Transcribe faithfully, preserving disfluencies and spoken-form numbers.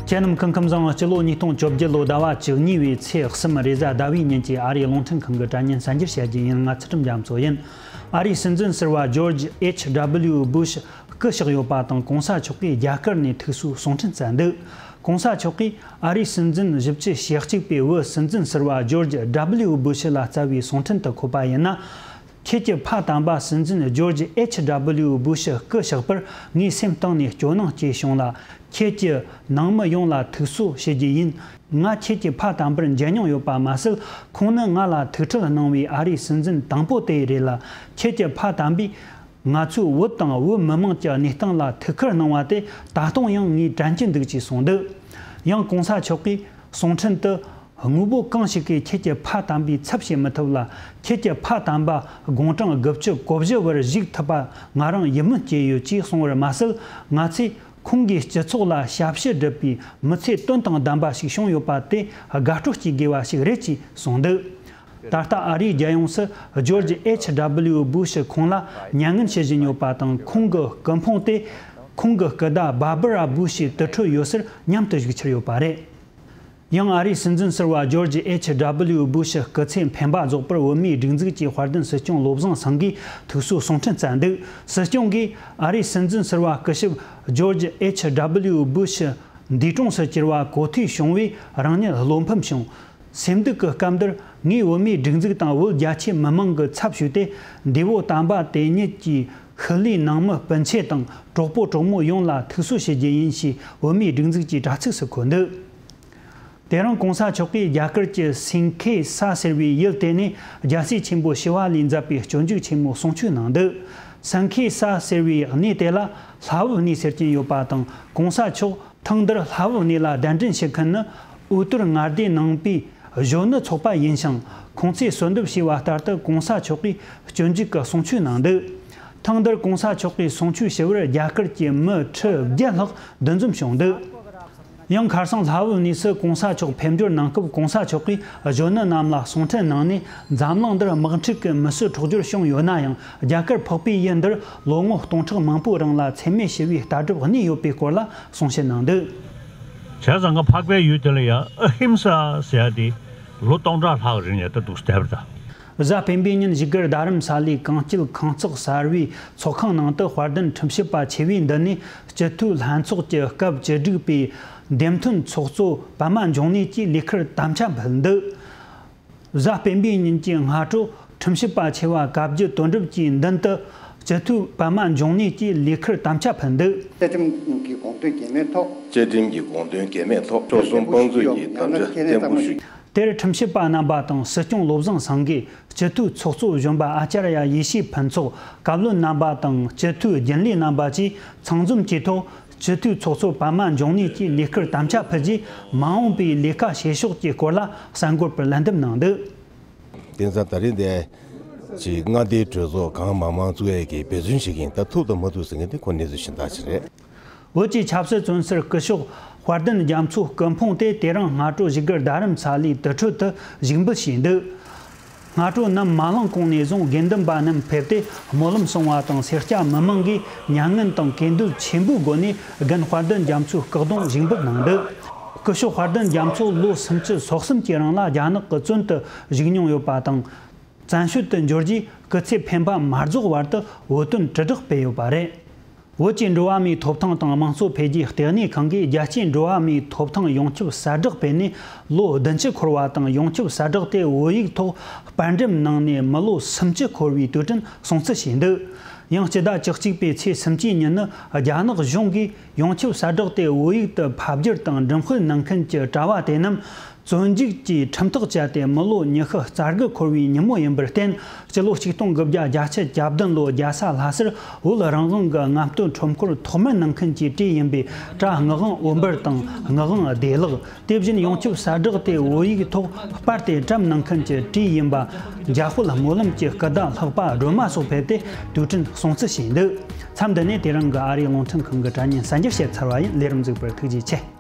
ཁྱེད་རྣམས་སྐུ་ཁམས་བཟང་། སྤྱི་ལོ་ཉིས་སྟོང་བཅོ་བརྒྱད་ལོ་ཟླ་བ་བཅུ་གཉིས་པའི་ཚེས་གསུམ་རེས་གཟའ་ཟླ་བའི་ཉིན་གྱི་ཨ་རིའི་རླུང་འཕྲིན་ཁང་གི་དྲ་བརྙན་གསར་འགྱུར་བཤད་རྒྱུ་ཡིན། ང་ཚུལ་ཁྲིམས་རྒྱ་མཚོ་ཡིན། ཨ་རིའི་སྲིད་འཛིན་ཟུར་པ་ཇོརྗ་ཨེཆ་ཌབ་ལིའུ་བུ་ཤི་སྐུ་གཤེགས་ཡོད་པ་དང་། གོང་ས་མཆོག་གིས་རྒྱ་གར་ནས་ཐུགས་གསོའི་གསུང་འཕྲིན་བསྩལ་འདུག་གོང་ས་མཆོག་གིས་ཨ་རིའི་སྲིད་འཛིན་བཞི་བཅུ་ཞེ་གཅིག་པའི་བུ་སྲིད་འཛིན་ཟུར་པ་ཇོརྗ་ཌབ་ལིའུ་བུ་ཤི་ལ་བསྩལ་བའི་གསུང་འཕྲིན་དུ་འཁོད་པ་ཡིན་ན། ཁྱེད་ཀྱི་ཕ་དམ་པ་སྲིད་འཛིན་ཇོརྗ་ཨེཆ་ཌབ་ལིའུ་བུ་ཤི་སྐུ་གཤེགས་པར་ངའི་སེམས་གཏིང་ནས་སྐྱོ་སྣང་སྐྱེས་བྱུང་ལ། ཁྱེད་ཀྱི་ནང་མི་ཡོངས་ལ་ཐུགས་གསོ་ཞུ་རྒྱུ་ཡིན། ང་ཁྱེད་ཀྱི་ཕ་དམ་པར་མཇལ་མྱོང་ཡོད་པ་མ་ཟད། ཁོང་ནི་ང་ལ་ཐུགས་ཁྲལ་གནང་བའི་ཨ་རིའི་སྲིད་འཛིན་དང་པོ་དེ་རེད་ལ། ཁྱེད་ཀྱི་ཕ་དམ་པས་ང་ཚོའི་བོད་དང་བོད་མི་དམངས་ཀྱི་གནས་སྟངས་ལ་ཐུགས་ཁུར་གནང་བ་དེ་ད་དུང་ཡང་ངས་དྲན་གྱི་འདུག་ཅེས་གསུངས་འདུག་ཡང་གོང་ས་མཆོག་གིས་གསུང་འཕྲིན་དུ། དངོས་པོ་གང་ཞིག་གིས་ཁྱེད་ཀྱི་ཕ་དམ་པའི་ཚབ་བྱེད་མི་ཐུབ་ལ། ཁྱེད་ཀྱི་ཕ་དམ་པ་དགུང་གྲངས་དགུ་བཅུ་གོ་བཞི་བར་བཞུགས་ཐུབ་པ་ང་རང་ཡིད་སྨོན་སྐྱེས་ཡོད་ཅེས་གསུངས་པར་མ་ཟད། ང་ཚོས་ཁོང་གིས་སྤྱི་ཚོགས་ལ་ཞབས་ཕྱི་བསྒྲུབས་པའི་མི་ཚེ་དོན་དང་ལྡན་པ་ཞིག་བྱུང་ཡོད་པ་དེ་དགའ་སྤྲོ་སྐྱེ་དགོས་པ་ཞིག་རེད་ཅེས་གསུངས་འདུག་ད་ལྟ་ཨ་རིའི་རྒྱལ་ཡོངས་སུ་ཇོརྗ་ཨེཆ་ཌབ་ལིའུ་བུ་ཤི་ཁོང་ལ་མྱ་ངན་ཞུ་བཞིན་ཡོད་པ་དང་། ཁོང་གི་སྐུ་ཕུང་དེ་ཁོང་གི་སྐུ་ཟླ་བྷར་བྷ་ར་བུ་ཤིའི་དུར་ཁྲོད་ཡོད་སར་མཉམ་དུ་བཞུགས་འཆར་ཡོད་པ་རེད། ཡང་ཨ་རིའི་སྲིད་འཛིན་ཟུར་པ་ཇོརྗ་ཨེཆ་ཌབ་ལིའུ་བུ་ཤི་སྐུ་ཚེ་འཕེན་པ་རྫོགས་པར་བོད་མིའི་སྒྲིག་འཛུགས་ཀྱི་དཔལ་ལྡན་སྲིད་སྐྱོང་བློ་བཟང་སེང་གེས་ཐུགས་གསོའི་གསུང་འཕྲིན་བསྩལ་འདུག་སྲིད་སྐྱོང་གིས་ཨ་རིའི་སྲིད་འཛིན་ཟུར་པ་སྐུ་ཞབས་ཇོརྗ་ཨེཆ་ཌབ་ལིའུ་བུ་ཤི་འདས་གྲོངས་སུ་གྱུར་བ་གོ་ཐོས་བྱུང་བས་རང་ཉིད་བློ་ཕམ་བྱུང་། སེམས་སྡུག་གི་སྐབས་འདིར་ངས་བོད་མིའི་སྒྲིག་འཛུགས་དང་བོད་རྒྱ་ཆེ་མི་མང་གི་ཚབ་ཞུས་ཏེ། འདས་པོ་དམ་པ་དེ་ཉིད་ཀྱི་ཤུལ་ལུས་ནང་མི་སྤུན་མཆེད་དང་གྲོགས་པོ་གྲོགས་མོ་ཡོངས་ལ་ཐུགས་གསོ་ཞུ་རྒྱུ་ཡིན་ཞེས་བོད་མིའི་སྒྲིག་འཛུགས་ཀྱི་དྲ་ཚིགས་སུ་འཁོད་འདུག་དེ་རིང་གོང་ས་མཆོག་གིས་རྒྱ་གར་གྱི་སིང་ཁེ་ས་ཟེར་བའི་ཡུལ་དེ་ནས་རྒྱལ་སྲས་ཆེན་པོ་ཞི་བ་ལྷས་མཛད་པའི་སྤྱོད་འཇུག་ཆེན་མོ་གསུང་ཆོས་གནང་འདུག་སིང་ཁེ་ས་ཟེར་བའི་གནས་དེ་ལ་ལྷ་བབས་གནས་ཟེར་གྱིན་ཡོད་པ་དང་། གོང་ས་མཆོག་ཐེངས་འདིར་ལྷ་བབས་གནས་ལ་གདན་འདྲེན་བྱེད་མཁན་ནི་འོས་བསྡུར་མངའ་སྡེ་ནང་པའི་གཞོན་ནུ་ཚོགས་པ་ཡིན་ཞིང་། ཁོང་ཚོས་གསོལ་འདེབས་ཞུས་པ་ལྟར་དུ་གོང་ས་མཆོག་གིས་སྤྱོད་འཇུག་གི་གསུང་ཆོས་གནང་འདུག་ཐེངས་འདིར་གོང་ས་མཆོག་གིས་གསུང་ཆོས་ཞུ་བར་རྒྱ་གར་གྱི་མི་ཁྲི་བརྒྱད་ལྷག་འདུ་འཛོམས་བྱུང་འདུག་ཡང་ཁ་སང་ལྷ་བབས་གནས་སུ་གོང་ས་མཆོག་ཕེབས་འབྱོར་གནང་སྐབས། གོང་ས་མཆོག་གིས་གཞོན་ནུ་རྣམས་ལ་གསུང་འཕྲིན་གནང་ནས། འཛམ་གླིང་འདིར་དམག་འཁྲུག་གི་མི་གསོད་འཕྲོག་རྒྱུར་བྱུང་ཡོད་ན་ཡང་། རྒྱ་གར་འཕགས་པའི་ཡུལ་འདིར་ལོ་ངོ་སྟོང་ཕྲག་མང་པོའི་རིང་ལ་འཚེ་མེད་ཞི་བའི་ལྟ་གྲུབ་གནས་ཡོད་པའི་སྐོར་ལ་གསུང་བཤད་གནང་འདུག་བྱས་ཙང་ཀ་འཕགས་པའི་ཡུལ་དེ་ལ་ཡང་ཨ་ཧིམ་ས་ཟེར་ཡ་དེ་ལོ་སྟོང་ཕྲག་ལྷག་རིང་ཡ་ད་འདུག་སྟེར་བ་དང་། གཟའ་སྤེན་པའི་ཉིན་བཞུགས་སྒར་རྡ་རམ་ས་ལའི་གངས་སྐྱིད་ཁང་བརྩེགས་གསར་བའི་ཚོགས་ཁང་ནང་དུ་དཔལ་ལྡན་ཁྲིམས་ཞིབ་པ་ཆེ་བའི་མདུན་ནས་སྤྱི་འཐུས་ལྷན་ཚོགས་ཀྱི་སྐབས་བཅུ་དྲུག་པའི་འདེམས་ཐོན་ཚོགས་གཙོ་པདྨ་འབྱུང་གནས་ཀྱིས་ལས་ཁུར་དམ་བཅའ་ཕུལ་འདུག་གཟའ་སྤེན་པའི་ཉིན་གྱི་སྔ་དྲོ་ཁྲིམས་ཞིབ་པ་ཆེ་བ་བཀའ་བརྒྱུད་དོན་གྲུབ་ཀྱི་མདུན་དུ་སྤྱི་འཐུས་པདྨ་འབྱུང་གནས་ཀྱིས་ལས་ཁུར་དམ་བཅའ་ཕུལ་འདུག་བཅའ་ཁྲིམས་ཀྱི་དགོངས་དོན་གལ་མེད་ཐོག་བཅའ་ཁྲིམས་ཀྱི་དགོངས་དོན་གལ་མེད་ཐོག་ཕྱོགས་གསུམ་དཔང་མཛོད་ཀྱི་དམ་བཅའ་བརྟན་པོ་ཞུ། དེར་ཁྲིམས་ཞིབ་པ་རྣམ་པ་དང་སྲིད་སྐྱོང་བློ་བཟང་སེང་གེ། སྤྱི་འཐུས་ཚོགས་གཙོ་གཞོན་པ་ཨ་ཅར་ཡ་ཡེ་ཤེས་ཕུན་ཚོགས། བཀའ་བློན་རྣམ་པ་དང་སྤྱི་འཐུས་རྒྱུན་ལས་རྣམ་པ་བཅས་ཚང་འཛོམས་ཀྱི་ཐོག་སྤྱི་འཐུས་ཚོགས་གཙོ་པདྨ་འབྱུང་གནས་ཀྱིས་ལས་ཁུར་དམ་བཅའ་ཕུལ་རྗེས། མ་འོངས་པའི་ལས་ཀ་བྱེད་ཕྱོགས་ཀྱི་སྐོར་ལ་གསར་འགོད་པར་ལན་འདེབས་གནང་འདུག་དེང་སང་ད་རེས་འདི་ཅིག་མངའ་སྡེའི་གྲོས་ཚོགས་གང་མང་མང་བཙུགས་ཡས་ཀྱི་འབད་བརྩོན་བྱེད་ཀྱིན། ད་ཐུབ་དང་མ་ཐུབ་ཟེར་མཁན་དེ་ཁོ་གནས་ཚུལ་གཞན་དག་ཅིག་རེད། བོད་ཀྱི་ཆབ་སྲིད་བཙོན་ཟུར་སྐུ་ཞབས་དཔལ་ལྡན་རྒྱ་མཚོའི་སྐུ་ཕུང་དེ་དེ་རིང་སྔ་དྲོ་བཞུགས་སྒར་རྡ་རམ་ས་ལའི་དུར་ཁྲོད་དུ་བཞུགས་འབུལ་བྱས་འདུག་སྔ་དྲོ་ནམ་མ་ལངས་གོང་ནས་བཟུང་དགེ་འདུན་པ་རྣམས་ཕེབས་ཏེ་སྨོན་ལམ་གསུང་བ་དང་། སེར་སྐྱ་མི་མང་གིས་མྱ་ངན་དང་སྐད་འབོད་ཆེན་པོའི་སྒོ་ནས་རྒན་དཔལ་ལྡན་རྒྱ་མཚོའི་སྐུ་གདུང་བཞུགས་འབུལ་གནང་འདུག་སྐུ་ཞབས་དཔལ་ལྡན་རྒྱ་མཚོ་ལོ་སུམ་ཅུ་སོ་གསུམ་གྱི་རིང་ལ་རྒྱ་ནག་གི་བཙོན་དུ་བཞུགས་མྱོང་ཡོད་པ་དང་། བཙན་བྱོལ་དུ་འབྱོར་རྗེས་སྐུ་ཚེ་འཕེན་པ་མ་རྫོགས་བར་དུ་བོད་དོན་དྲིལ་བསྒྲགས་སྤེལ་ཡོད་པ་རེད། བོད་ཀྱི་འགྲོ་བ་མིའི་ཐོབ་ཐང་དང་དམངས་གཙོ་འཕེལ་རྒྱས་ལྟེ་གནས་ཁང་གིས་རྒྱལ་སྤྱིའི་འགྲོ་བ་མིའི་ཐོབ་ཐང་ཡོངས་ཁྱབ་གསལ་བསྒྲགས་སྤེལ་ནས་ལོ་བདུན་ཅུ་འཁོར་བ་དང་། ཡོངས་ཁྱབ་གསལ་བསྒྲགས་དེ་བོད་ཡིག་ཐོག་པར་འགྲེམས་གནང་ནས་མི་ལོ་སུམ་ཅུ་འཁོར་བའི་དུས་དྲན་སྲུང་བརྩི་བྱས་འདུག་ཡང་སྤྱི་ཟླ་བཅུ་གཅིག་པའི་ཚེས་སུམ་ཅུའི་ཉིན་ནི་རྒྱ་ནག་གཞུང་གིས་ཡོངས་ཁྱབ་གསལ་བསྒྲགས་དེ་བོད་ཡིག་ཏུ་ཕབ་བསྒྱུར་དང་འགྲེམས་སྤེལ་གནང་མཁན་གྱི་དྲ་བ་དེ་རྣམས། བཙོན་འཇུག་གིས་ཁྲིམས་ཐག་བཅད་དེ་མི་ལོ་ཉི་ཤུ་རྩ་དགུ་འཁོར་བའི་ཉིན་མོ་ཡིན་པར་བརྟེན། སྤྱི་ལོ་ཆིག་སྟོང་དགུ་བརྒྱ་བརྒྱད་ཅུ་གྱ་བདུན་ལོའི་རྒྱལ་ས་ལྷ་སར་བོད་རང་དབང་གི་རྔམ་སྟོན་ཁྲོམ་སྐོར་ཐོག་མར་གནང་མཁན་གྱི་གྲས་ཡིན་པའི་གྲྭ་ངག་དབང་འོད་འབར་དང་ངག་དབང་བདེ་ལེགས། དེ་བཞིན་ཡོངས་ཁྱབ་གསལ་བསྒྲགས་དེ་བོད་ཡིག་ཐོག་པར་དེ་བཀྲམ་གནང་མཁན་གྱི་གྲས་ཡིན་པ་འཇམ་དཔལ་སྨོན་ལམ་གྱི་སྐུ་ཟླ་ལྷག་པ་སྒྲོལ་མ་སོགས་ཕེབས་ཏེ་དུས་དྲན་སྲུང་བརྩི་བྱས་འདུག་མཚམས་འདི་ནས་དེ་རིང་གི་ཨ་རིའི་རླུང་འཕྲིན་ཁང་གི་དྲ་བརྙན་གསར་འགྱུར་བཤད་ཚར་བ་ཡིན། ལས་རིམ་གཟིགས་པར་ཐུགས་རྗེ་ཆེ།